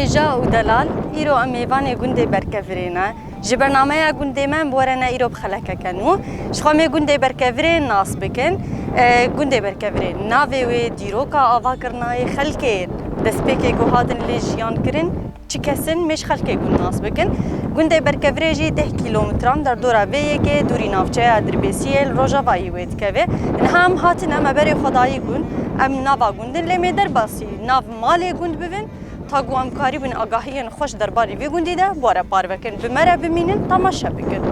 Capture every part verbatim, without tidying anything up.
Hêja û delal, îro em mêvanê gundê Berkevirê ne. Ji bernameya gundê me em bi we re ne îro bi xelekeke nû. Ji xwe em ê gundê Berkevirê nas bikin. E, gundê Berkevirê, navê wê, dîroka avakirina yê, xelkê destpêkê ku hatin lê jiyan kirin, çi kes in, em ê ji xelkê gund nas bikin. Gundê Berkevirê jî deh kîlometran derdora vê yekê dûrî navçeya Dirbêsiyê li rojavayî wê dikeve. Niha em hatin, em ê berê xwe dayî gund, em nava gund in, lê em ê derbasî nav malê gund bibin. Ta ku em karîbin agahiyên xweş derbarê vê gundî de bi we re parve kin. Bi me re bimînin, temaşe bikin.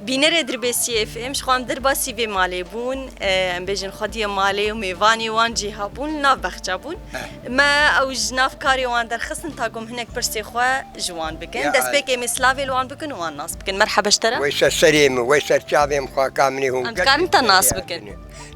Bînerê Dirbêsiyê F M, ji xwe em derbasî vê malê bûn. E, em bêjin xwediyê malê û mêvanê wan cî hebûn, li nav bexça bûn. Eh. Me ew ji nav karê wan derxistin, ta ku em hinek pirsê xwe ji wan bikin. Ya Destpêkê em ê silavê li wan bikin û wan nas bikin. Merheba ji te re. Wey ser serê min, wey ser çavê min, xaka min ê hûn Em dikarin te nas bikin?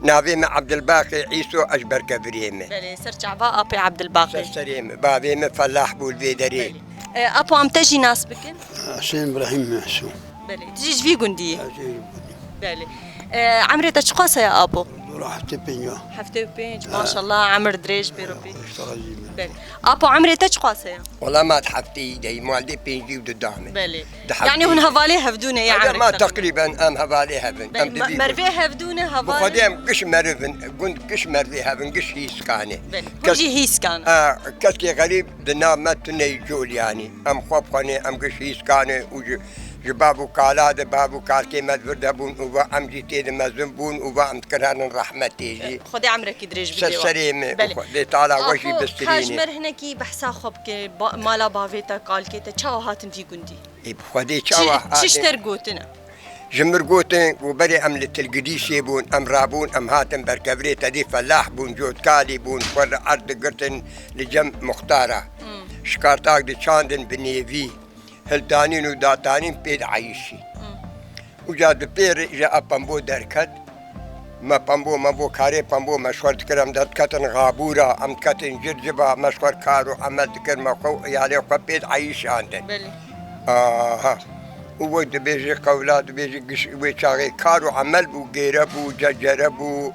Navê min Ebdilbaqê Îso, ez ji Berkevirê me. Belê, ser çava apê Ebdilbaqê. Ser serê min, bavê min felah bû li vê derê. Belê. E, apo, em te jî nas bikin? Husên Îbrahîm Mehsû. Belê. Tu jî ji vî gundî yî? Ez jî ji vî gundî. Belê. E, emrê te çiqas heye, apo? Dora heftê pênc a. Heftê û pênc, ha, maşallah, emir dirêj bê Rebî. Xweş te razî be. Belê. Apo, emrê te çiqas heye? Wela ma di heftê yî de yî, ma li dê pêncî û du da me. Belê. Di heftê yî. Yanî hûn hevalê hevdû ne ya emrê te? Ede ma teqrîben em hevalê hev in. Belê, em di me-, vî mervê gundî hevdû ne, hevalê? Bi Xwedê em giş meriv in, gund giş mervê hev in, giş hîskan e. Belê. Hûn jî hîskan e. Kes-, a, keskê xerîb di nav me tune yî col yanî. Em xwe bi xwe ne, em giş hîskan e û ji Ji bav û kala de, bav û kalkê me di vir de bûn û va em jî tê de mezin bûn û va em dikir herin rehmetê jî. Xwedê emrekî dirêj bide. Ser serê me û Belê. Xwedê Teala we jî Apo, ka ji bistirîne. Ber hinekî behsa xwe bike, ba-, mala bavê te, kalkê te, çawa hatin vî gundî? Ê, bi Xwedê çi, çawa hatin? Çi ji te re gotine? Ji min re gotin ku berê em li Tilgidîşê bûn, em rabûn, em hatin Berkevirê, te dî felah bûn, cotkalî bûn, xwe li erd digirtin li cem muxtara. Hmm. Ji kartak diçandin bi nêvî. Hildanîn û datanîn pê dieyîşî. Hmm. Uca di pê re ji a pembo derket. Me pembo, me bo karê pembo, me ji xwe dikir, em derdiketin xabûra, em diketin circiba, me ji xwe kar û emel dikir, me xwe û iyalê xwe pê dieyîşandin. Belê. Aha. Û wek dibêje qewla, dibêje giş-, wê çaxê kar û emel bû, gêre bû, cecere bû,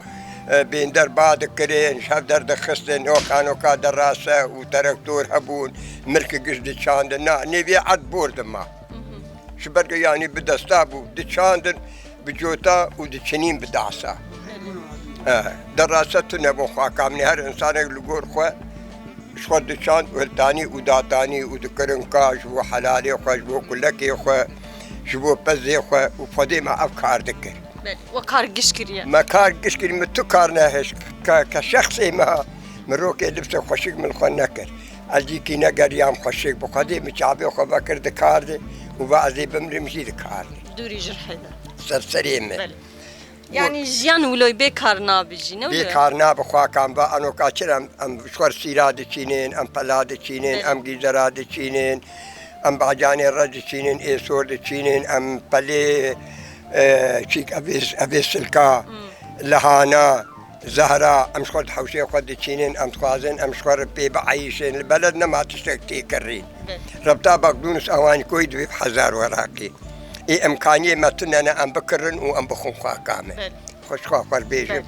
e, bênder ba dikirin, ji hev derdixistin, oka noka derase û terektor hebûn, milk giş diçandin. Na, nêvê erd bor dima. Mhm. Ji ber ku yanî bi desta bû, diçandin bi cota û diçinîn bi dasa. E, derase tune bû xaka min ê, her insanek li gor xwe ji xwe diçand û hiltanî û datanî û dikirin ka ji bo helalê xwe, ji bo kulekê xwe, ji bo pezê xwe û Xwedê me ev kar dikir. Belê, we kar giş kiriye. Me kar giş kir, min tu kar nehişt. Ke, ke şexsê me, min rokê libsê xweşik min xwe nekir. Elcîkî negeriyam xweşik, bi Xwedê min çavê xwe vekir di kar de û va ez ê bimrim jî di kar de. Dûrî ji rihê de. Ser serê me. Belê. Yanî jiyan wilo bê kar nabe jî, ne wilo? Bê kar nabe, xwakan va, enoka çi em, em ji xwe re sîra diçînin, em pela diçînin, Belê. Em gîzera diçînin, em bacanê re diçînin, êsor diçînin, em pelê, e, çîk evê, evê silka, Hmm. Lihana, zehra, em ji xwe di hewşê xwe diçînin, em dixwazin, em ji xwe re pê bieyîşin. Li beled nema tiştek tê kirîn. Belê. Rebta Baqdûnis Awanîkoyî divê bi hezar weraqî. Ê imkaniyê me tune ne em bikirin û em bixwin xwe kame. Belê. Xweşxwa xwe bêjim. Belê.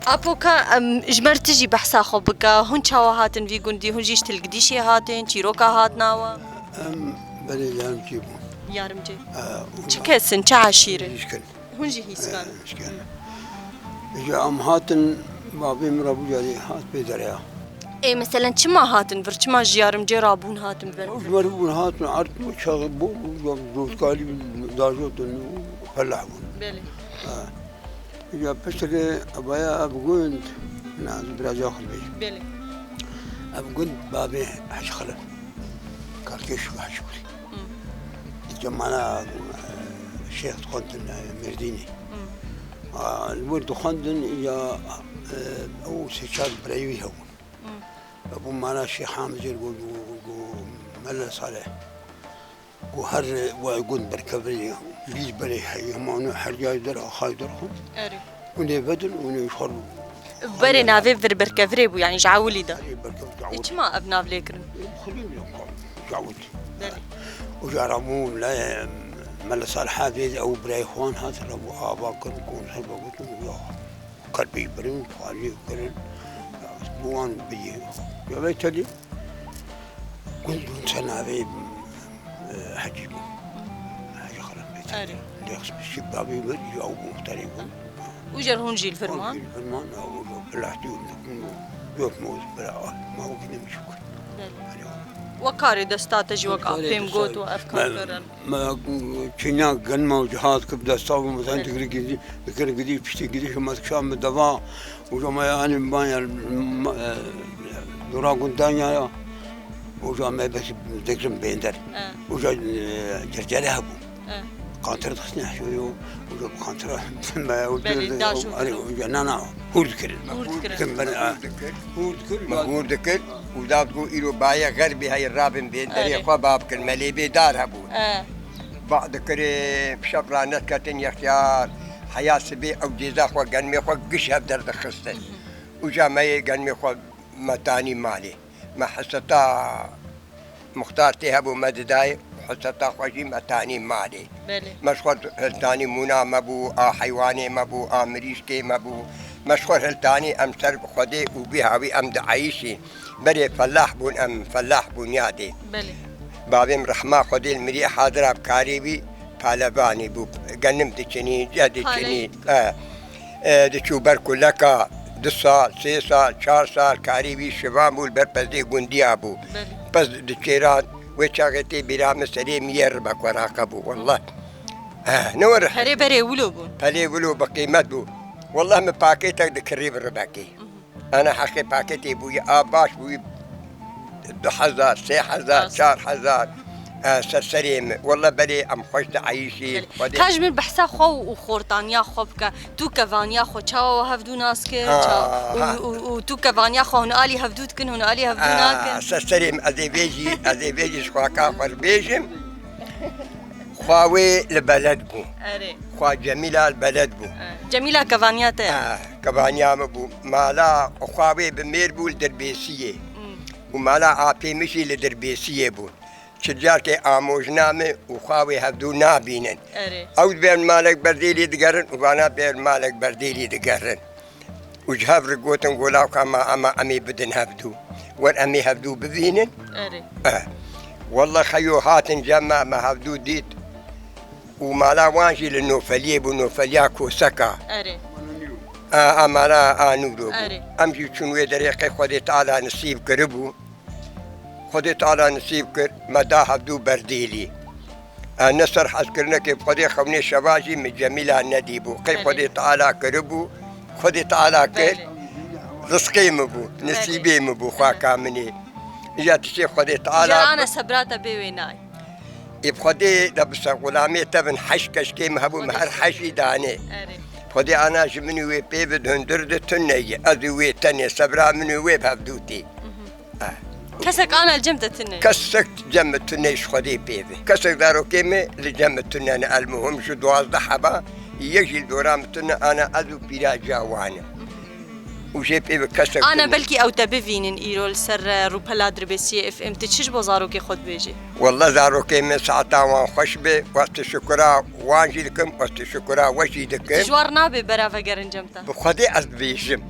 Apo ka, em, ji ber tu jî behsa xwe bike. Hûn çawa hatin vî gundî? Hûn jî ji Tilgidîşê hatin? Çîroka hatina we? Em berê Yarimcê bûn. Yarimcê. E, Çi kes in? Çi eşîr in? Hîskin. Hûn jî hîskan? E, hîskan. Ji em hatin, bavê min re bû carî hat pê dereya. Ê, meselen, çima hatin vir? Çima ji Yarimcê rabûn hatin vir? Ew ji me re bûn hatin, erd çaxê bol bû, cotkalî dajotin û felah bûn. Belê. Ha. Ya piştre evaya ev gund, na, ez biraca xwe bêjim. Belê. Ev gund bavê Hecî Xelef. Kalkê Şuka Şukrî. Hmm. Di cemana, e, şêx dixwendin, e, Mêrdînê. Hmm. A, li wir dixwendin ya, e, ew sê çar birayê wî hebûn. Hmm. Hebûn mana Şêx Hamidê li gor, li gor, li gor Mele Salih. Ku her we gund berkevirî, lîz berê heye, hema hûn her cayê der axayê derxin. Erê. Hûn ê vedin, hûn ê xwe Berê navê vir berkevirê bû, yanî ji ewilî de. Erê, berkevir ji ewilî. E, çima ev nav lê kirin? Xwedî bile xwe, ji ewilî. Belê. Û cara bû, le, Mele Salih vê ew birayê xwan hat, le bû ava kirin, konserve gotin, ya. Kerpî birin, xalî kirin, bi wan biyê. Ya vê tedî, gund gund se navê, e, Hecî bû. Hecî Xelef bê tedî. Erê. Lêx şîbabî min, ya û muxterî bû. Û jer hûn jî li vir man? Hûn jî li vir man, ya û bilahtî û gof moz bira, ma wekî nemîşûk. Belê. Erê. Wek karê desta te jî wek a pêm got û ev kar kirin. Me, me, çîna genma û cihaz kir desta û me Belê. Dikir gidî, dikir gidî, piştî gidî, me dikşa me deva, û me yanî me ya, me, e, dora gundan ya, ya. Û me bes dikirin bênder. E. Û, e, cercere hebû. E. Qantir dixistin heşoyo, û qantira me, û Belê, da jû erê, kirin. Û na, na, hûr dikirin. Hûr dikirin. Dikin ber, e. Hûr dikir. Me hûr dikir. Û da digot, îro bayê xerbî heye, rabin bênderê Erê. Xwe ba bikin. Me lê bê dar hebû. E. Ba dikirê, şev ranetketin yexyar. Heya sibê ew cêza xwe, genmê xwe giş hev derdixistin. Uca me yê genmê xwe me tanî malê. Me heseta muxtar tê hebû me didayê, heseta xwe jî me tanî malê. Belê. Me ji xwe hiltanî mûna me bû, a heywanê me bû, a mirîşkê me bû. Me ji xwe hiltanî em ser bi Xwedê û bî hawî em dieyîşîn. Berê felah bûn em, felah bûn yadê. Belê. Bavê min rehma Xwedê li mirî hazira bi karê wî palevanî bû. Genim diçinî, ce diçinî. Pale. E, e, diçû ber kuleka du sal, sê sal, çar sal karê wî şivan bû, li ber pezdê gundiya bû. Belê. Pez diçêran, wê çaxê tê bîra min serê min yê ribek weraqe bû, wallah. E, ne were. Perê berê wilo bûn. Pelê wilo bi qîmet bû. Wallah min pakêtek dikirî bi ribekê. Mhm. Ana heqê paketê bûyî, a baş bûyî du hezar, sê hezar, Rast. Çar hezar, e, ser serê min. Walla berê em xweş dieyîşîn. Belê. Xwedê Ka ji min behsa xwe û xortaniya xwe bike. Tu kevaniya xwe çawa we hevdû nas kir? Ha, Ça-, û, ha. Û, û tu kevaniya xwe hûn alî hevdû dikin, hûn alî hevdû Ha, nakin? Ser serê min ez ê vê jî, ez ê vê jî ji xwaka xwe bêjim. Xwa wê li beled bû. Erê. Xwa Cemîla li beled bû. E, Cemîla kevaniya te ye? E, kevaniya min bû. Mala xwa wê bi mêr bû li Dirbêsiyê. Hmm. Û mala apê min jî li Dirbêsiyê bû. Çi carkê amojna min û xwa wê hevdû nabînin. Erê. Ew dibên malek berdêlî digerin û vana dibên malek berdêlî digerin. Û ji hev re gotin, golawka ma ema em ê bidin hevdû. Wer em ê hevdû bibînin. Erê. Eh. Walla xeyo hatin cem me, me hevdû dît. Û mala wan jî li Nofeliyê bû, Nofeliya Koseka. Erê. A, a mala a Nûro bû. Erê. Em jî çûn wê derê qey Xwedê Teala nisîb kiribû. Xwedê Teala nisîb kir, me da hevdû berdêlî. E, ne ser hezkirinekê bi Xwedê xewnê şeva jî min Cemîla nedîbû. Qey Belê. Xwedê Teala kiribû, Xwedê Teala kir, Belê. Rizqê min bû, Belê. Nisîbê min bû, Belê. Xwaka min ê. Îja tiştê Xwedê Teala Îja ana sebra te bê wê nayê. Ê bi Xwedê de bi ser xulamê te bin heşt keşkê min hebû, min her heşî danê. Erê. Xwedê ana ji min û wê pê bi hundir di tune ye. Ez û wê tenê sebra min û wê bi hevdû tê. Mhm. Eh. Kesek ana li cem te tune? Kesek cem min tune ji Xwedê pê ve. Kesek zarokê min li cem min tune ne, elmuhim ji duwazdeh heba, yek jî li dora min tune, ana ez û pîra ca wan e. Û jê pê ve kesek Ana tune. Belkî ew te bivînin îro li ser, eh, rûpela Dirbêsiyê F M, tu çi ji bo zarokê xwe dibêjî? Walla zarokê min saeta wan xweş be, wextê şukura wan jî dikim, wextê şukura we jî dikim. Tu ji wan re nabê bera vegerin cem te? Bi Xwedê ez dibêjim.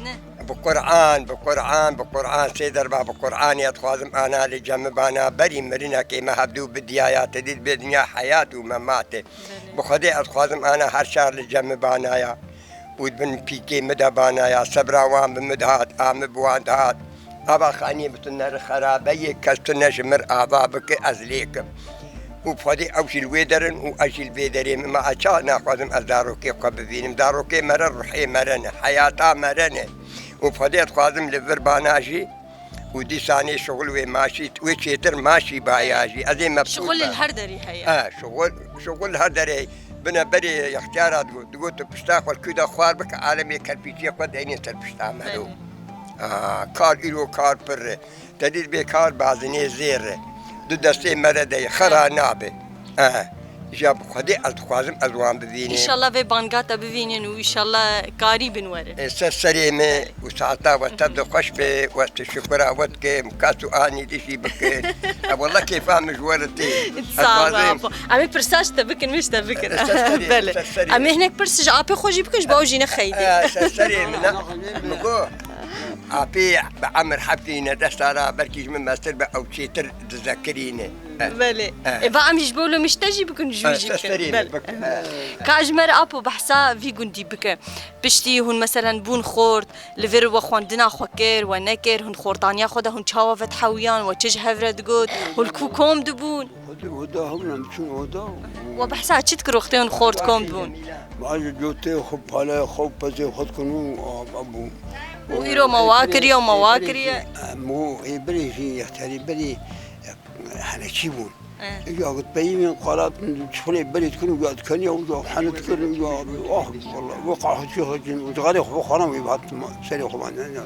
Ne. Bi Quran, bi Quran, bi Quran, sê derba bi Quranê ez dixwazim ana li cem min bana berî mirinekê me hevdû bidiyaya, te dît bê dinya heyat û memat e. Belê. Bi Xwedê ez dixwazim ana her çar li cem min banaya. Û di bin pîkê min de banaya, sebra wan bi min dihat, a min bi wan dihat. Ava xaniyê bi tune re xerabe ye, kes tune ji min re ava bike, ez lê kim. Û bi Xwedê ew jî li wê der in û ez jî li vê derê me. Ma ez çawa naxwazim ez zarokê xwe bibînim? Zarokê me re ruhê me re ne, heyata me re ne. Û bi Xwedê dixwazim li vir bana jî û dîsanê şixul wê maşî, wê çêtir maşî baya jî. Ez ê mebsût Şixul li bim. Her derî heye. Ha, şixul, şixul li her derê heye. Bine berê yextiyara digot, digot tu pişta xwe li kû de xwar bike, alemê kerpîçiyê xwe deynê ser pişta me ro. Belê. Ha, kar îro kar pir e. Te dît bê kar bazinê zêr e. Di destê me re de ye, xera nabe. He. Ji ya bi Xwedê ez dixwazim ez wan bibînim. Înşallah vê banga te bivînin û înşallah karî bin werin. E, ser serê me û saeta we tev de xweş be, we teşekura we dikim, kas û anî dişî bikin. E, wela kêfa min ji we re tê. Sağ ol, apo. Em ê pirsa ji te bikin, min ji te bikin. E, ser serê, Belê. Ser serê. Em ê hinek pirs ji apê xwe jî bikin, ji bo ew jî nexeydê. E, ser serê min, min got, apê bi emir heftê ne deh sala, belkî ji min mestir be, ew çêtir dizekirîne. Belê. E. E, va em ji bo lo mişte jî bikin, jû E, jî bikin. Belê. Bikin. E. Ka ji me re apo behsa vî gundî bike. Piştî hûn meselen bûn xort, li vir we xwendina xwe kir, we nekir, hûn xortaniya xwe de hûn çawa ve dihewiyan, we çi ji hev re digot, hûn li ku kom dibûn? Oda, oda hewna, em çûn oda. We behsa çi dikir wextê hûn xort kom dibûn? Bazî cotê xwe, palaya xwe, pezê xwe dikin û a, a bû. Û îro me wa kiriye û me wa kiriye. Em û ê berê jî, yextarî berê, Henekî bûn. Eh. Ya got peyî min qalat çixulê berê dikin û ya dikeniya û ya hene dikin û ya ah, wela, wê qaxçî xecin û cixarê xwe xwaran wê hat serê xwe van, ne, ne,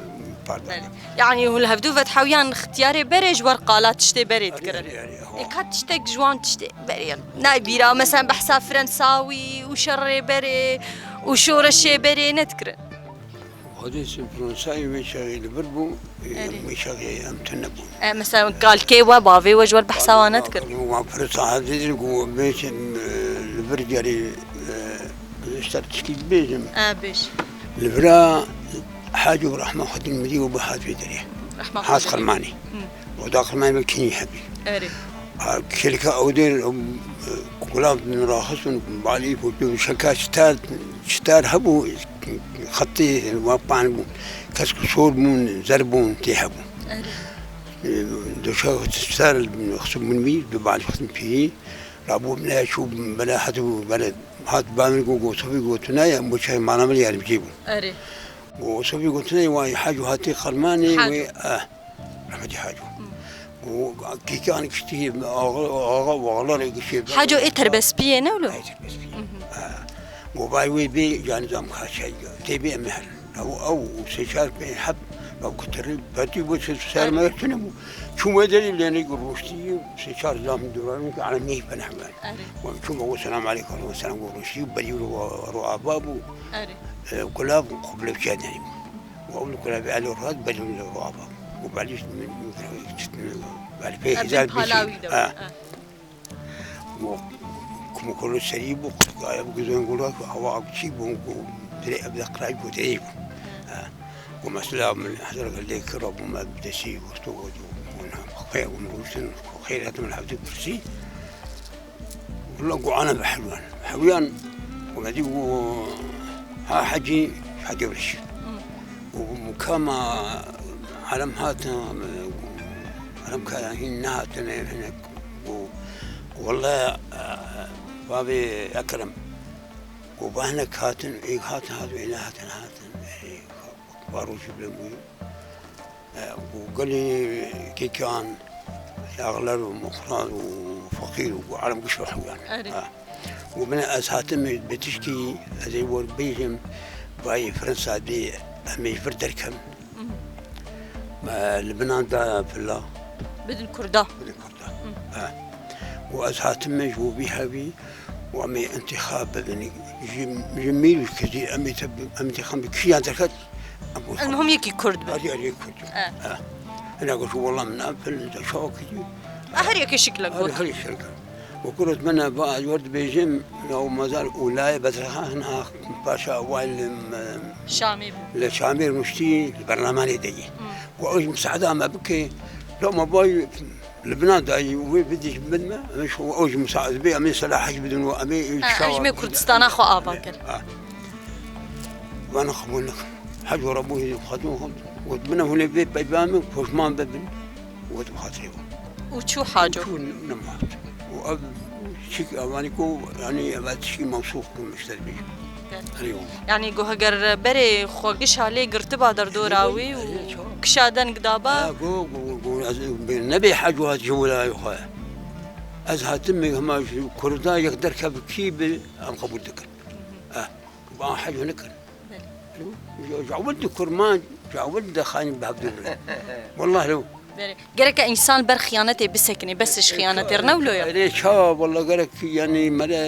pardon. Belê. Yani hûn li hevdû ve dihewiyan xtiyarê berê ji wer qala tiştê berê dikirin. Erê, erê, erê, ha. Ê ka tiştek ji wan tiştê berê nayê bîra, mesela behsa Frensawî û şerê berê û şoreşê berê nedikirin? Xwedê Fransayê wê çaxê li vir bû, e, Erê. Wê çaxê em tune bûn. E, mesela kalkê we, bavê we ji we behsa wan nedikir? Wan pir saet didin ku bêjin, e, li vir carê, e, ji te tişkî dibêjim. E, bêj. Li vira Hacî û Rehma Xwedî min dî û bi hat vê derê. Rehma Hat Xwedî. Qirmanî. Hı. Oda Qirmanî ve kinî hebî. Erê. Ha, kêlika ew dê, e, kulav min raxist û balî ku şeka çitar, çitar hebû, xetê wa pan bû. Kesk sor bûn, zer bûn, tê hebû. Erê. E, duşa çitar, xisû min bî, bi balî xisû pî. Rabû bine çû bine hatî bû, bine hat bavin ku gotû bî gotû nayê, em bo çay mana min yardimcî bû. Erê. Gotû bî gotû nayê, wa Hacî hatî Qirmanê, Hacî. Wê, eh. Rehmetî Haco. Û kîkan kiştî axa, axa û axlarê kiştî. Haco ê terbespiyê ne wilo? Ê terbespiyê. Ha. Û vay wê bê, yani zam kaçay. Tê bê em her. Ew, ew, û sê çar pê heb, ew kutirî, betî bû, sê çar me tune bû. Çû me derî lênê rûştî, sê çar zam duran, ki ana neyh benehme. Erê. Û çû me, selam aleykum, selam rûştî, berî ro, ro ava bû. Erê. E, kulav, kuble çê derî. Û ew li kula bi elê ro hat, belî min ro ava. Û belî min, min, min, belî pê Ev hizar bin pala bî. Wî de bû, Ha. Ha. Û kumukolo serî bû, qirkaya bû, gizon gula, ku hewa çî bû, ku dirê ev de qirayî bû, dirê bû. Ha. Ku mesela min hezar lê kira bû, me bi destî wexto got, û na, xwe û min rûştin, xwe xêr hatim li hevdî pirsî. Wela ku ana bi hewyan. Hewyan, ku me dî ku ha hecî, hecî weriş. Û kama alem hatin, alem ka hîn nehatine, hinek ku, wela, e, bavê Ekrem, ku bahnek hatin, êk hatin, hatin, êne hatin, hatin, ê, Barojî bile bû. E, û gelê kêkan, yaxler û muxran û feqîr û alem giş hewyan. Erê. Ha. Û min ez hatim bi tişkî, ez ê wer bêjim, vayê Fransa dê em ê ji vir derkevin. Hı. Me li binan da fila. Bidin Kurda. Bidin Kurda. Hı. Ha. Û ez hatim ji bo vî hevî, û em ê întîxab bibin. Ji, ji mîr û kizî em ê te, em întîxab bi kîjan derket, em bo El muhim yekî Kurd be. Erê, erê, Kurd. E. Ha. Hina got, wela min em fil de şok kiriye. E, her yekî şikle got. Her yekî şikle. Û kurot min va, ez wer dibêjim, ya û mezar û layê Bedrexa hina paşa wayl, em, Şamê bû. Li Şamê nuştî, li bernamanê de ye. Hmm. Û ew jî misaada me bike, loma bay Li bina dayî wê bidî ji bin me, em ê ji ew jî misaad bê, em ê sela hec bidin û em ê Ha, em jî mê Kurdistana xwe ava kir. Ha. Vana qebûl nekin. Hec were bû hêdî xwedin xwe. Got, bine hûn ê vê peyva min poşman bibin. Got, bi xatirê wan. Û çû Haco? Çû ne-, nema hat. Û ev çik evanî ku, yanî ev tişkî mewsûf ku mişter bî. Erê. Erê wan. Yanî ku heger berê xwe gişa lê girtiba derdora wî û Erê, çawa? Kişa deng daba. Ha, ku, ku, ku, ez, nebê Haco hat ji welayê xwe. Ez hatim hema ji Kurda yek derkev kî bi em qebûl dikin. Ha, ba Haco nekin. Belê. Ji, ji ewil di kurman, ji ewil de xanî bi hevdû re. Wallah lo. Belê. Gereke însan li ber xiyanetê bisekine, bes ji xiyanetê re ne wilo ye? Erê çawa, walla gerek, yanî, mere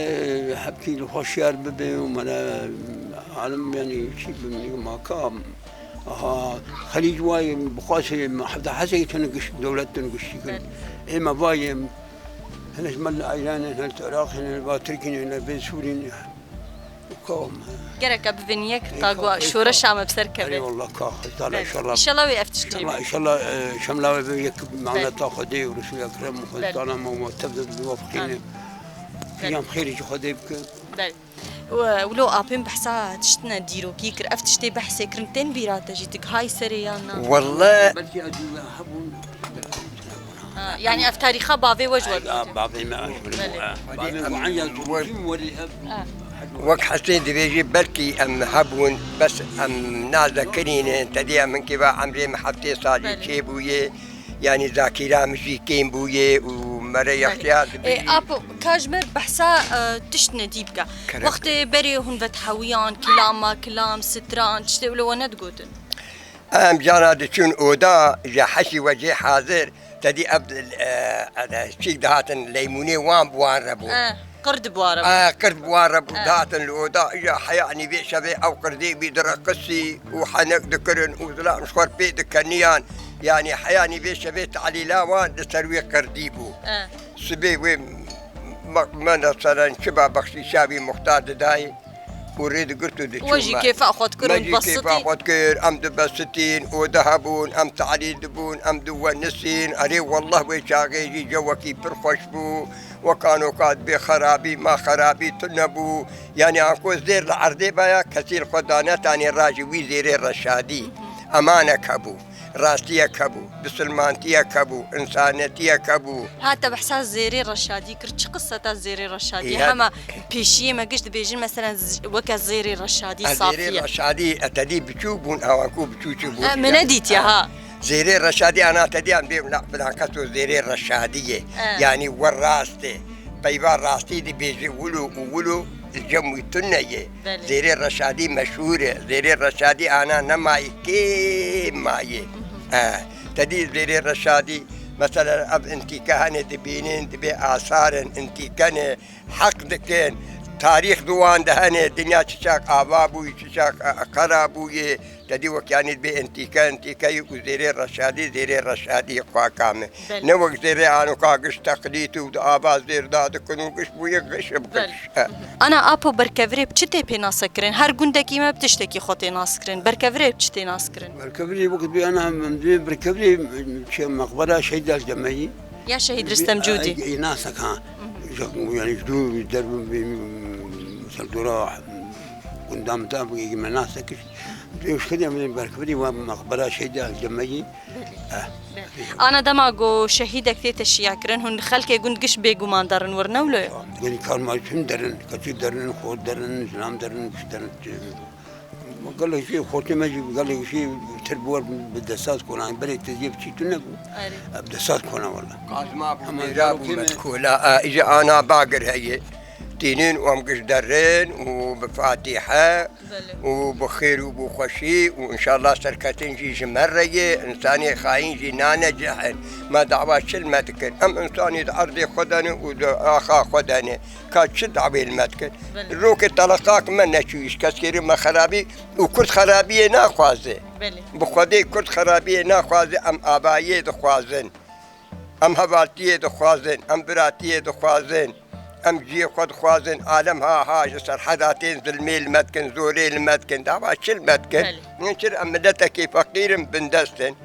hepkî li xwe şiyar bibe û mere alim, yanî, çî bibe, maka. Aha, Xelîc wayê, bixwase, hevdeh hesê tune giş-, dewlet tune giştî kirin. Belê. Ê me vayê, hene ji me li Îranê, hene li Iraqê, hene li ba Tirkî, hene li vê Sûrî. Gereke bivên yek ta ku şoreşa me bi ser keve. Erê wallah ka, Xwedê Teala, înşallah. Înşallah wê ev tişt çêbe. Înşallah, înşallah, e, şemla wê bi yek, maneta Xwedê û Resûlê Ekrem û Xwedê Teala me û me tev de biwafqîne. Amîn. Piyam xêrê ji Xwedê bike. Belê. Wilo apê min behsa tiştine dîrokî kir. Ev tiştê behsê kirin tên bîra te jî, tu gihayî serê yan na? Wallah. Belkî ez hebûn. Ha, yanî ev tarîxa bavê we ji we bîne. Bavê me, ha, ji min bû, ha. Bavê me, enya zû werî ev. Ha. Wek Hesên dibêjî, belkî em hebûn, bes em nazekirî ne, tedî em hinkê va emrê me heftê salî çêbûye, yanî zakîra min jî kêm bûye û mere yextiyar dibî. Ê, apo, ka ji me behsa, e, tişt nedî bike. Kerem. Wextê berê hûn vedihewiyan, kilama kilam, stran, tiştê wilo we nedigotin? Em cana diçûn oda, ji heşî we cê hazir, tedî ev, e, e, çîk dihatin, leymûnê wan bi wan re bû. E, qird bi wan re bû. E, qird bi wan re bû, e, dihatin li oda, îja heya nîvê şevê ew qirdê bî direqisî û henek dikirin û zilam ji xwe pê dikeniyan. Yanî heya nîvê şevê talîla wan li ser wê qirdî bû. E. Sibê wê me, me, meselen çiba bexşîşa wî muxtar didayê. û rê digirt û diçû. We jî kêfa xwe dikir û dibesitîn. Me jî kêfa xwe dikir, em dibesitîn, oda hebûn, em talî dibûn, em diwenisîn. Erê, wallah wê çaxê jî cewekî pir xweş bû. Weka noka dibê xerabî, ma xerabî tune bû. Yanî anko zêr li erdê baya, kesî li xwe danetanê ra ji wî zêrê reşadî. Emanek hebû. Rastiyek hebû, bisilmantiyek hebû, însanetiyek hebû. Ha, te behsa Zêrê Reşadî kir. Çi qiseta Zêrê Reşadî? Ya, hema pêşiyê me giş dibêjin, meselen, z-, weke Zêrê Reşadî, a, Zêrê Safiye. Reşadî, e, tedî biçûk bûn, ewan ku biçûçik bûn. E, min nedîtiye, ha. Zêrê Reşadî, ana tedî em bê, na, filan kes o Zêrê Reşadî ye. E. Yanî we rast e. Peyva rastî dibêje wilo û wilo li cem wî tune ye. Belê. Zêrê Reşadî meşhûr e. Zêrê Reşadî ana nemayî kêm mayê. Mhm. E, te dî Zêrê Reşadî, mesela ev întîke hene dibînin, dibê asar in, întîke ne, heq dikin. Tarîx di wan de hene, dinya çi çax ava bûyî, çi çax, e, e, qera bûyê. Te dî wek yanî dibê întîke, întîke yî û Zêrê Reşadî, Zêrê Reşadî xwaka me. Belê. Ne wek Zêrê anoka giş teqlîd û di ava zêr da dikin û giş bûye giş bi giş. Belê. He. Ana Apo, berkevirê bi çi tê pê nasekirin? Her gundekî me bi tiştekî xwe tê naskirin. Berkevirê bi çi tê naskirin? Berkevirê wekî dibê ana em dibê berkevirê çi meqbera Şehîd El Cemeyî. Ya Şehîd Ristem Cûdî. Ê, ê nasek ha. Mhm. Ji, yanî ji dû derbû bê, mesela dora gunda min da bigê me nasek. Dê şikê de min berkevirî wa meqbera Şehîd El Cemeyî. Belê. Eh. Belê. Ana dema ku şehîdek tê teşiya kirin, hûn xelkê gund giş bêguman derin wir, ne wilo ye? Gelî karma çin derin, keçî derin, xort derin, zilam derin, giş derin. Gelek jî xortê me jî gelek jî tir bi wer bi desat konan. Berê teziyê biçî tune bû. Erê. Bi desat kona wala. Qazma bû, hema mêra bû, zarokê me metkola. A, îja ana bagir heye. Tînin û em giş derin û bi Fatîhe. Belê. Û bi xêr û bi xweşî û înşallah serketin jî ji me re ye, însanê xayîn jî nane cih in. Me dawa çi li me dikin? Em însanî di erdê xwe de ne û di axa xwe de ne. Ka çi dawê li me dikin? Belê. Rokê teleqak me neçûyî, ji keskêrî me xerabî û Kurd xerabiyê naxwaze. Belê. Bi Xwedê Kurd xerabiyê naxwaze, em avayiyê dixwazin. Em hevaltiyê dixwazin, em biratiyê dixwazin, em ciyê xwe dixwazin, alem ha ha ji serheda tên zilmê li me dikin, zorê li me dikin, dava çi li me dikin? Belê. Min çir em miletekî feqîr in, bindest in.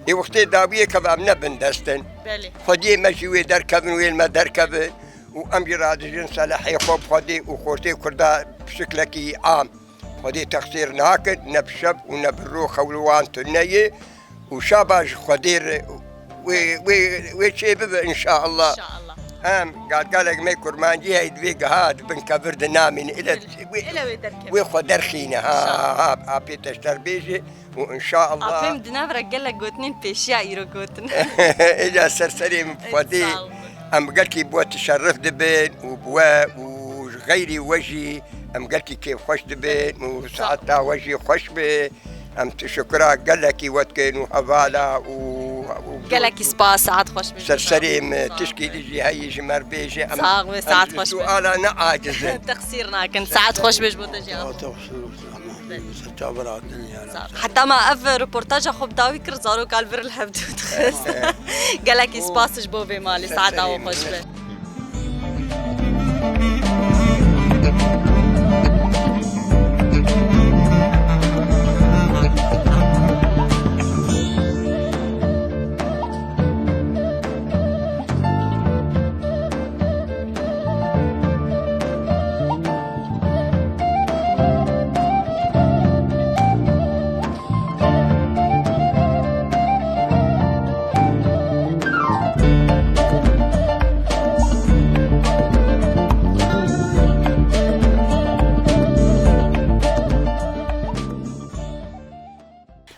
Ê wextê dawiyê keve em ne bindest in. Belê. Xwediyê me jî wê derkevin, wê li me derkevin û em jî radijin selehê xwe bi Xwedê û xortê Kurda bi şiklekî am. Xwedê texsîr nakin, ne bi şev û ne bi rû xewl wan tune ye û şaba ji Xwedê re wê, wê, wê çê bibe înşallah. Înşallah. Em gal-, galek me kurmancî heye di vê giha di bin kevir de namîne. Ele wê, ele wê derkeve. Wê xwe derxîne. Ha, înşallah. Ha, ha, apê te ji te re bêje û înşallah. Apê min di nav re gelek gotinên pêşiya îro gotin. Êca ser serê min bi Xwedê. Sağ ol. Em bi gelkî bi we tişerif dibin û bi we û ji xeyrî we jî em gelkî kêfxweş dibin û saeta we jî xweş be. Em tişekira gelekî we dikin û hevala û, û Gelekî spas, saet xweş be. Ser serê me, tişkî dî jî heyî ji me re bêje, em, Sax be, em saet ji xweş be. Suala ne aciz in. Texsîr nakin. Saet xweş be ji bo te jî. Saet xweş be. Ser çavan hatin ya. Sax. Heta me ev reportaja xwe bi dawî kir, zaroka li vir li hev dû dixist. Gelekî spas ji bo vê malê. Ser Saeta serê we xweş me. Be.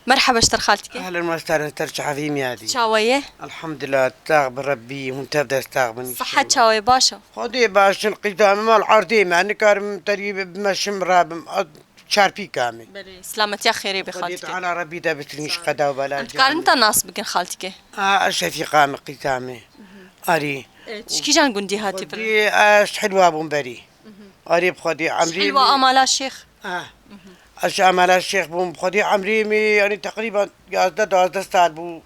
Merhaba ji te re xaltîkê. Ehlen we sehlen, ser çavî me yadî. Çawa ye? Elhamdulillah, tax bi Rebbî, hûn tev dest tax bin. Sihet çawa ye, baş e? Xwedê baş in, qîza me mal erdê me, nikarim terî bimeşim rabim, a çarpîka me. Belê, silametiya xêrê bê Xwedê xaltîkê. Teala Rebbî te bitirîn ji qeda û bela. Em dikarin te nas bikin xaltîkê? A, ez Şefîqa me, qîza me. Arî. E, ji kîjan gundî hatî pir? Xwedê ez ji Hilwa bûm berî. Arê bi Xwedê emrê Hilwa min. Amala Şêx. Ah. Ez ji Amala Şêx bûm. Bi Xwedê emrê min, yanî teqrîben yazdeh duwazdeh sal bû,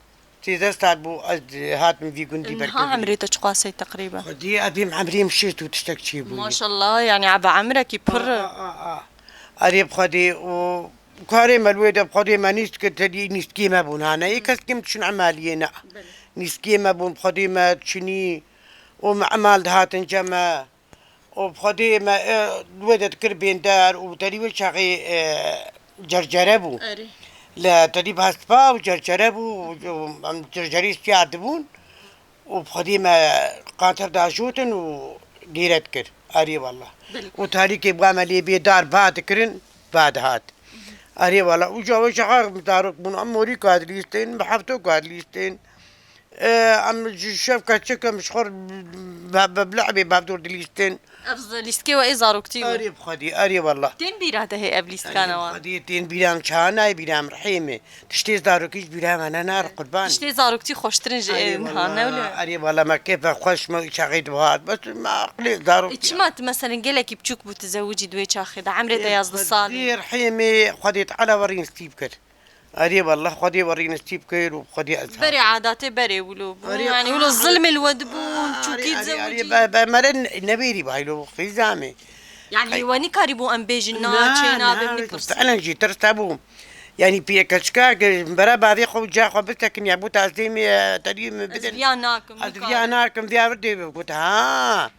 sêzdeh sal bû ez hatim vî gundî berkevî. Niha emrê te çiqas e teqrîben? Xwedê ez bêm emrê min şêst û tiştek çêbûye. Maşallah, yanî ebe emrekî pir. A, a, a, a. Erê bi Xwedê û karê me li wê de bi Xwedê me nîst kir, tedî nîstkê me bûn hane. Yê kes kim diçûn emaliyê ne. Belê. Nîstkê me bûn, bi Xwedê me diçûnî û me emal dihatin cem me. û bi Xwedê me, e, wê de dikir bênder û terî wê çaxê, e, cercere bû. Erê. Li terî bi hespa û cercere bû û, û em cercerî siyar dibûn û bi Xwedê me qanter dajotin û gêre dikir. Erê wallah. Belê. Û tarîkê bû me lê bê dar ba dikirin, ba dihat. Erê wallah. Û ca wê çaxa zarok bûn, em morîka dilîstin, bi heftoka dilîstin. E, em ji şev keçik em ji xwe re bi, bi, bi lehbê bevdor dilîstin. Ev z-, lîstikê we ê zaroktî bû? Erê bi Xwedî, erê wallah. Tên bîra te hê ev lîstikana wan? Erê bi Xwedî, tên bîra min çawa nayê bîra min rihê me. Tiştê zaroktî ji bîra me ne, ne re qurban. Tiştê zaroktî xweştir in ji niha, ne wile? Erê wallah, me kêfe xweş me çaxê dihat. Bes me aqilê zarok. E, çima tu meselen gelekî biçûk bû tu zewicî di wê çaxê de? Emrê te yazdeh sal e. Erê bi Xwedî, rihê me Xwedê Teala we rî nistîb kir. Erê wallah, Xwedê we rî nistîb kir û Xwedê ez Berê hatim. Adatê berê wilo bû. Erê, yanî wilo zilmê li we dibûn, erê, çûkî erê, zewicî. Erê, be, be, me re nebêrî baylo qîza me. Yanî we nikarîbû em bêjin na, na, çê nabe, na, nipirsin. Fiilen jî tirs hebû. Yanî pî keçika bera bavê xwe û ca xwe bisekiniya bû tazê me, e, terî min bidin. Ez viya nakim, nikarim. Ez viya nakim, viya vir dê got, ha.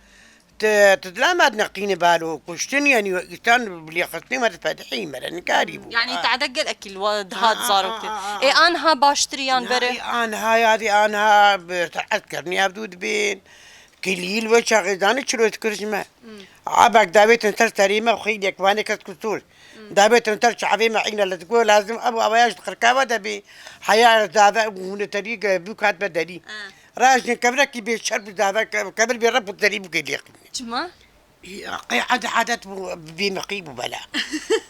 Tu, tu dila me dineqîne balo, kuştin, yanî însan bi lêxistinê me difedihî, me re nikarîbû. Yanî tade gelekî li we dihat zaroktir. A, a, a, a. Ê, anha baştir yan berê? Na, ê, anha yadî, anha bi serhet kirinî ev dû dibên. Kilî li we çaxê zanî çilo dikir ji me. Hmm. Abek davêtin ser serê me, xeylek vanê kes kusûr. Hmm. Davêtin ser çavê me, îna li digo lazim, ev û ev ya ji qirka we de bê. Heya zave û hûn terî ge-, bû kat be derî. Ha. Rajin kevrekî bê şer bi zave ke-, kevir bê rep û derî bû gelê. Çima? Qey ed-, edet bû, bêmiqî bû bela.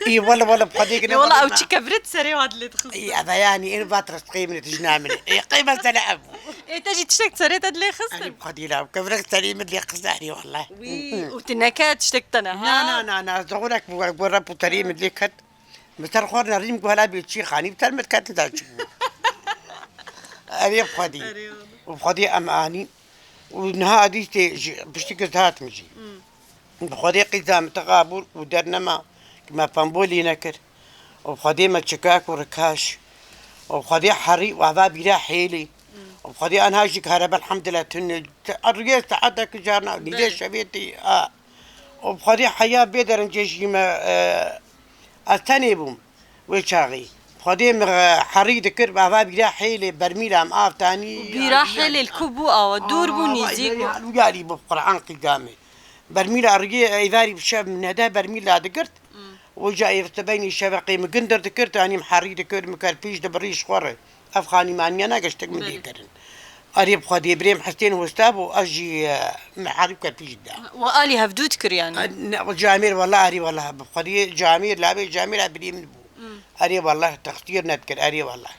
Ê, wele, wele, bi Xwedê gine. Ê, wele, ew çi kevrit serê wa dilê dixist. Ê, eve yanî, ê, vat ristqê min, tijna min. Ê, qey mesele ev bû. Ê, te jî tiştek serê te dilê xistin? Erê, bi Xwedê la, kevrek serê min dilê xist, erê, wele. Wî, û tu neke tiştek te ne, ha? Na, na, na, na, zoxurek bû, gora bû serê min dilê ket. Min ser xwe nerîm ku hela bê çî xanî bi ser min diketin da çi bû. Erê, bi Xwedê. Erê, wele. Û bi Xwedê em anîn. Û niha dîstê ji piştî kir dihat min jî. Hmm. Bi Xwedê qîza min teqa bûr û dernema ki me pembolî nekir. Û bi Xwedê me çikak û rikaş. Û bi Xwedê herî û ava bîra hêlî. Hmm. Û bi Xwedê anha jî kare be elhamdulillah tune. Riyê saetek carna nîvê şevê tê, a. Û bi Xwedê heya bê derincê jî me, e, ez tenê bûm. Wê çaxî. Xwedê min, e, herî dikir, bi ava bîra hêlê bermîla em av tanî. Bîra hêlê li ku bû awa? Dûr bû, nîzîk bû? Û yarî bû Qur'an qîdamê. Bermîla riyê êvarî bi şev min nede bermîla digirt. Hmm. Û ca êv tebeynî şeveqê min gindir dikir, tanî min herî dikir, min ker pîş dibirî ji xwe re. Ev xanîmaniya ne geştek min lê kirin. Erê bi Xwedê birê min Hesên hosta bû, ez jî, e, min herî ker pîş da. We alî hevdû dikir yanî? E, ne, camêr wela erê wela bi Xwedê camêr, labê camêr ev birê min bû. Hmm. Erê wela texsîr nedikir, erê wela.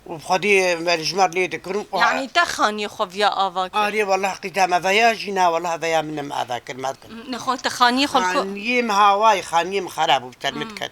û bi Xwedê me li ji me lê dikirin û Yani te xaniyê xwe viya ava kir? Arê, wellah qîza me veya jî na, wellah veya min em ava kir, me dikin. Nexwe te xaniyê xwe li ku? Xaniyê min hawayê, xaniyê min xera bû, bi ser min diket.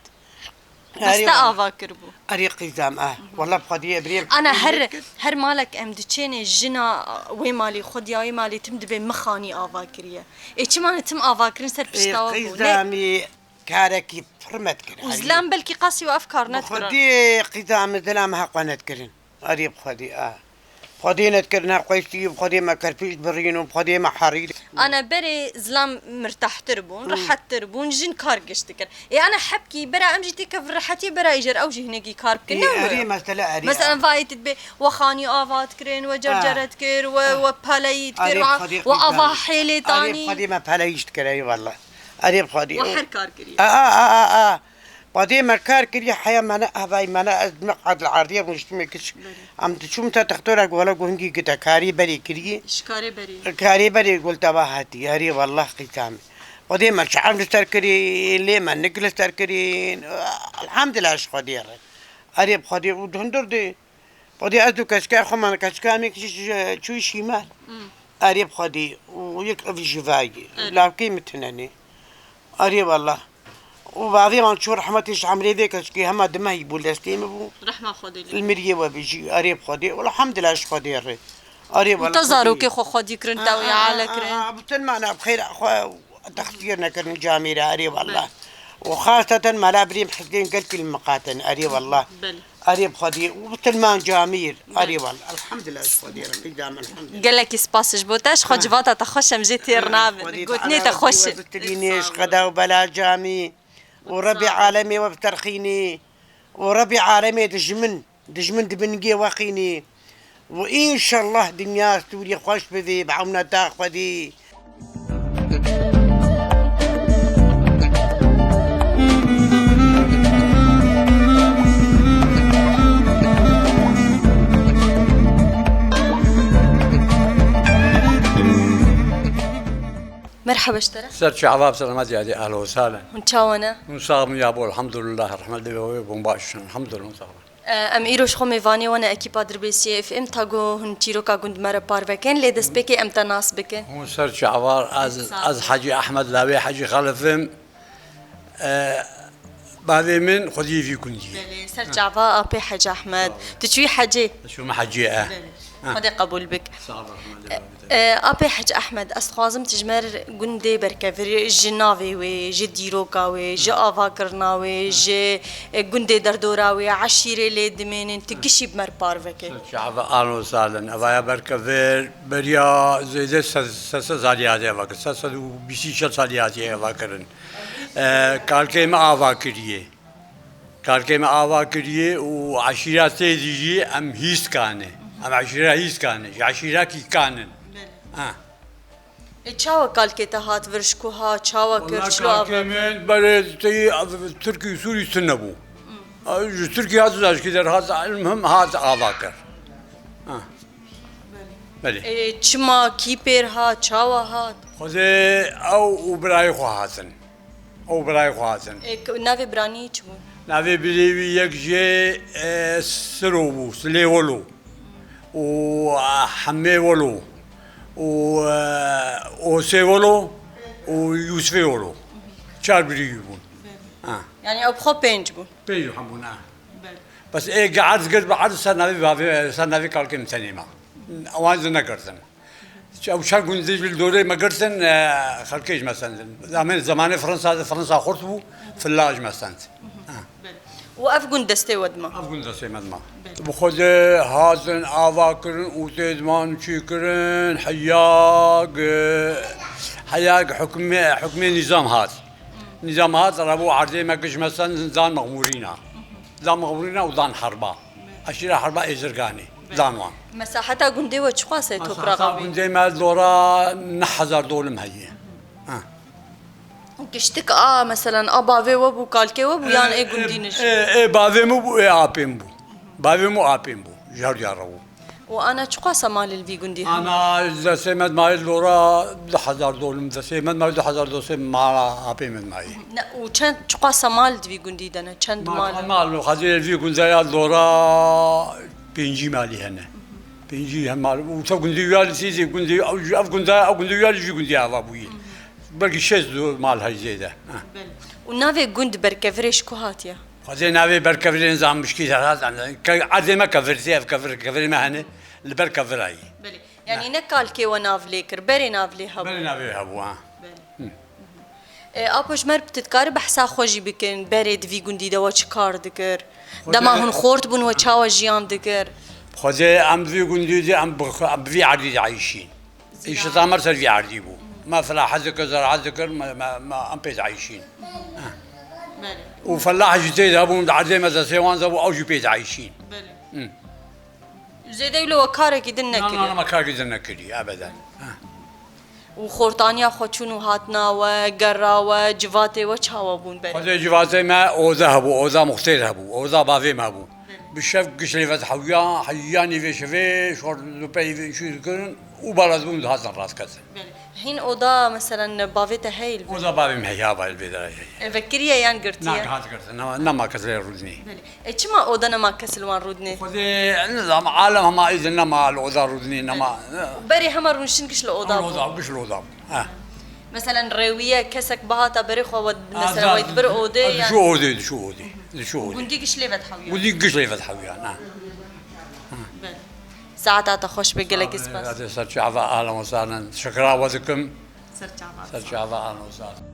Bes te ava kiribû? Erê qîza me, ah. Wellah bi Xwedê birê min Ana her, her malek em diçênê jina wê malî, xwediya wê malî tim dibê min xanî ava kiriye. Ê çima ne tim ava kirin ser pişta we bû? Qîza me karekî pir me dikirin. Û zilam belkî qasî we ev kar ne dikirin. Xwedê qîza me zilam heq we ne dikirin. Erê bi Xwedê, a. Xwedê ne dikirin her xweştî, bi Xwedê me kerpîç birîn û bi Xwedê me herî. Ana berê zilam mirtahtir bûn, rehettir bûn, jin kar giş dikir. Ê ana hebkî bera em jî têkevin rehetiyê bera îjer ew jî hinekî kar bikin, ne wilo? Erê mesele erê. Mesela vayê tu dibê we xanî ava dikirin, we cercere dikir, we, we peleyî dikir, we ava hêlê tanî. Erê bi Xwedê me peleyîş dikir, eyvallah. Erê bi Xwedê. We her kar kiriye. A, a, a, a, a. Xwedê me kar kiriye, heya me ne, hevayî me ne, ez meq'ed li erdê bûm, ji me kiç. Em diçûm te textorek, wela ku hingî gide karê berê kiriye. Ji karê berê. Karê berê gul te va hatî, erê wellah qîza me. Xwedê me çav li ser kirî, lê me nik li ser kirî. Elhamdulillah ji Xwedê re. Erê bi Xwedê û di hundir de. Xwedê ez û keçika xwe me, keçika me kiçî çû şîmer. Erê bi Xwedê û yek ev jî vayî. Erê. Lawkê min tune ne. Erê wellah. Û bavê wan çû rehmetê ji emrê vê keçikê hema di mehî bû, destê min bû. Rehma Xwedê lê. Li miriyê we bijî. Erê bi Xwedê. Elhamdulillah ji Xwedê re. Erê wellah. Û te zarokê xwe xwedî kirin, te wî ale kirin. Û te mana bi xêr xwe texsîr nekirin camî re. Erê wellah. Û xaseten mala birîm hizbên gelkî li miqatin. Erê wellah. Belê. Erê bi Xwedê û bi tilman camîr. Erê wal. Elhamdulillah ji Xwedê re. Qîdam elhamdulillah. Gelekî spas ji bo te. Ji xwe civata te xweş em jê têr nabin. Gotinê te xweş e. Bitilînê ji qeda û bela camî û Rebî alemê we biterxînî û Rebî alemê dijmin, dijmin di bingê we qînî. Û înşellah dinya Sûriyê xweş bivê bi ewneta Xwedê. Merhaba ji te re. Ser çava, bi selamet yadê, ehlo salen. Hûn çawa ne? Hûn sax bin ya bo, elhamdulillah, rehmet li we, hûn baş in, elhamdulillah, hûn sax bin. Em îro ji xwe mêvanê we ne ekîpa Dirbêsiyê F M, ta ku hûn çîroka gund me re parve kin, lê destpêkê em te nas bikin. Hûn ser çavar, ez, ez Hecî Ehmed Lawê Hecî Xelif im. E, bavê min xwediyê vî gundî ye. Belê, ser çava apê Hecî Ehmed. Sağ ol. Tu çûyî hecê? Ez çûme hecê, e. Belê. Ha. Xwedê qebûl bik. Sağ ol, Rahman. E, apê Hec Ehmed, ez dixwazim tu ji me re gundê berkevir, ji navê wê, ji dîroka wê, ji avakirina wê, ji, e, gundê derdora wê, eşîrê lê dimênin, tu gişî bi me re parve ke. Çava ano salin, evaya berkevir, beriya zêde se-, se-, se salî hatiye eva kirin, se sed û bîst çar salî hatiye eva kirin. E, kalkê me ava kiriye. Kalkê me ava kiriye û eşîra tê dî jî em hîskan e. Em eşîra hîskan e. Ji eşîra kîkan in. Belê. Ha. E, çawa kalkê te hat vir, ji ku hat, çawa kir, çilo ava kir? Wela kalkê min berê teyî Tirkî û Sûrî tune bû. Hı. Ji Tirkî hat, ji kî der hat, elmuhim hat ava kir. Ha. Belê. Belê. E, çima, kî pêr hat, çawa hat? Xwedê ew û birayê xwe hatin. Ew birayê xwe hatin. E, k-, navê biranî çi bû? Navê birê wî yek jê, e, Siro bû, Silê Welo. Û, e, Hemê Welo. Û, e, Osê Welo. Û Yûsifê Welo. Çar birî wî bûn. Ha. Yani ew bi xwe pênc bûn. Pênc hem bûn, ha. Belê. Bes ê ge erd girt bi erd ser navê bavê, ser navê kalkê min tenê ma. Ewan zî negirtin. Ew çar gundê ji li dorê me girtin, e, xelkê ji me sendin. Zamen-, zemanê Fransa, Fransa xurt bû, filla ji me send. Ha. Û ev gund destê we dima? Ev gund destê me dima. Belê. Bi xwe de hatin, ava kirin û tê diman çê kirin, heya ge, heya ge hukmê, hukmê nîzam hat. Nîzam hat, rebû erdê me kir ji me send dan mexmûrîna. Dan mexmûrîna û dan herba. Eşîra herba Êzirganê, dan wan. Mesaheta gundê we çiqas e topraxa wî? Mesaheta gundê me dora neh hezar dolim heye. Ha. Giştik a, meselen, a bavê we bû, kalkê we bû, yan ê gundî nijî? Ê, ê, ê bavê min bû, ê apê min bû. Bavê min û apê min bû. Ji her duya re bû. Û ana çiqas e malê li vî gundî hene? Ana destê me dimayê dora du hezar dolim, destê me dimayê du hezar dosim mala apê me dimayê. Ne, û çend, çiqas e mal di vî gundî de ne? Çend mal? Mal, mal, xezê vî gundê ya dora Pêncî malî hene. Pêncî hem mal. Û te gundî ya li sîzê gundî, ev, ev gunda, ev gundî ya li jî gundî ava bûyî. Belkî şêst mal hay zêde. Ha. Belê. Û navê gund Berkevirê ji ku hatiye? Xwedê navê Berkevirê nizam mişkî de hat, ke erdê me kevir, zê ev kevir, kevirê me hene, li ber kevira yî. Belê. Yanî ne kalkê we nav lê kir, berê nav lê hebû. Berê navê hebû, ha. Belê. E, Apo ji me re tu dikarî behsa xwe jî bikin, berê di vî gundî de we çi kar dikir? Xwedê Dema hûn xort bûn we çawa jiyan dikir? Xwedê em di vî gundî de em bi, em bi vî erdî de eyşîn. Îşita me ser vî erdî bû. Me felahet dikir, zeraet dikir, me, me, me em pê de eyşîn. Belê. Û felah jî tê de bûn, di erdê me de sêwan de bû, ew jî pê de eyşîn. Belê. Hı. Zêde wilo we karekî din Na, na, nekiriye? na, me karekî din nekiriye, ebeden. Ha. Û xortaniya xwe çûn û hatina we, gera we, civatê we çawa bûn berê? Xwedê civatê me oda hebû, oda muxtêr hebû, oda bavê me hebû. Bi şev giş lê ve dihewiya, heya nîvê şevê, şor du pey vê şû dikirin û bala dibûn dihatin rastketin. Belê. Hîn oda, meselen, bavê te heyî li vê? Oda bavê me heye, ava li vê derê heye. E, vekiriye yan girtiye? Na, hat girtin, nema, nema kes lê rûdinê. Belê. E, çima oda nema kes li wan rûdinê? Xwedê, nizam, alem hema îdin nema li oda rûdinê, nema. Berê hema rûniştin giş li oda Li oda, bû. giş li oda bû. Ha. Meselen, rêwiye kesek bihata berê xwe we, mesela, Azad, we dibir odê, dişû yan odê, dişû odê, dişû odê. Gundî giş lê ve dihewiya? Gundî giş lê ve dihewiya, na. Belê. Saeta te xweş be, gelekî spas. Hadi ser çava, ahlen we sahlen. Şikira we dikim. Ser çava. Ser çava, ahlen we sahlen.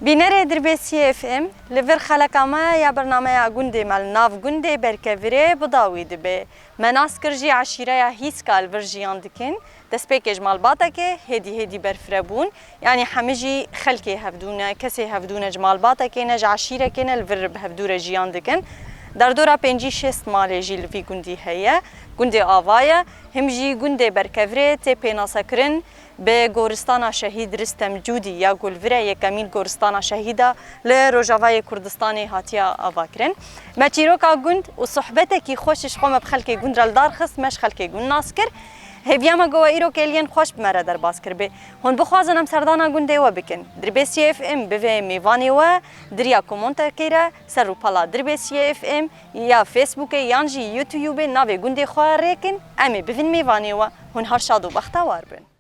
Bînerê Dirbêsiyê F M, li vir xeleka me ya bernameya gundê me li nav gundê Berkevirê bi dawî dibe. Me nas kir jî eşîreya Hîska li vir jiyan dikin. Destpêkê ji malbatekê hêdî hêdî berfireh bûn, yanî hemî jî xelkê hevdû ne, kesê hevdû ne, ji malbatekê ne, ji eşîrekê ne, li vir bi hevdû re jiyan dikin. Derdora pêncî şêst malê jî li vî gundî heye. Gundê ava ye. Him jî gundê Berkevirê tê pênasekirin bi Goristana Şehîd Ristem Cûdî ya ku li vir e yekemîn Goristana Şehîda li Rojavayê Kurdistanê hatiye avakirin. Me çîroka gund û sohbetekî xweş ji xwe me bi xelkê gund re li dar xist, me ji xelkê gund nas kir. Hêviya me ku we îro kêliyên xweş bi me re derbas kiribê. Hûn bixwazin em serdana gundê we bikin, Dirbêsiyê F M bivê mêvanê we, di riya komentekê re ser rûpela Dirbêsiyê F M ya Facebookê yan jî YouTubeê navê gundê xwe rêkin, em ê bivin mêvanê we. Hûn her şad û bextewar bin.